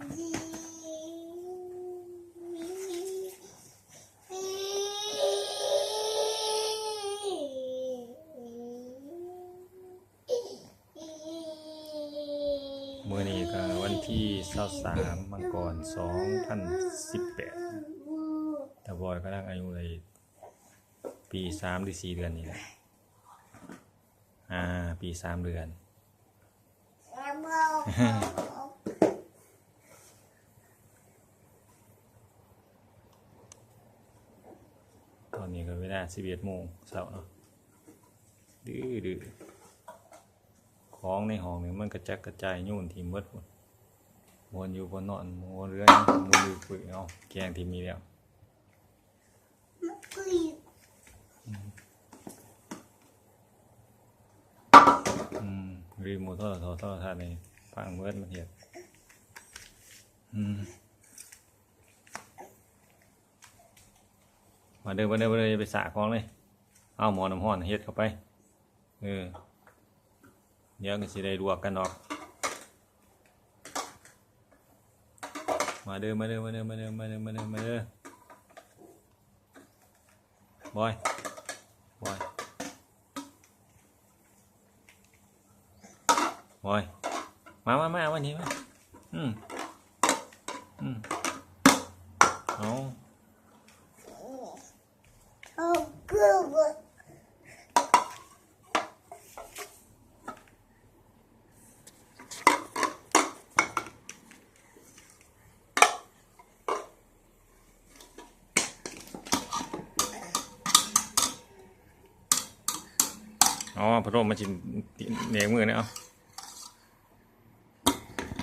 ມື້ນີ້ກໍວັນທີຊາວສາມ ມັງກອນ ສອງພັນສິບແປດ ຕາບອຍກຳລັງອາຍຸໄດ້ປີສາມ ຫຼື ສີ່ເດືອນນີ້ແຫຼະ ອ່າ ປີສາມເດືອນ. ຕອນນີ້ກໍເວລາສິບເອັດໂມງເຊົ້າເນາະ ດື້ໆ ຂອງໃນຫ້ອງນີ້ມັນກະຈັດກະຈາຍໂຍນຖິ້ມເບິດພຸ້ນ ບ່ອນຢູ່ບ່ອນນອນ ບໍ່ເຫຼືອຫຍັງ ບໍ່ຫຼືປຶກ ເອົາແກງຖິ້ມອີກແລ້ວ. ອືມ ຣີໂມດໂທລະທັດ ໂທລະທັດນີ້ພັງເບິດ ມັນເຮັດ ອືມ ມາເດີ ມາເດີ ມາເດີ ຢ່າໄປສະຂອງເລີຍ ເອົາໝໍ້ນ້ຳຮ້ອນເຮັດເຂົ້າໄປ. ເອີ ດຽວກໍຊິໄດ້ລວກກັນດອກ ມາເດີ ມາເດີ ມາເດີ ມາເດີ ມາເດີ ມາເດີ ມາເດີ ບອຍ ບອຍ ບອຍ ມາ ມາ ມາ ມານີ້ມາ ອືມ ອືມ ເອົາ. ອໍ ພັດລົມມັນຊິແນງມືແນ່ ເອົາ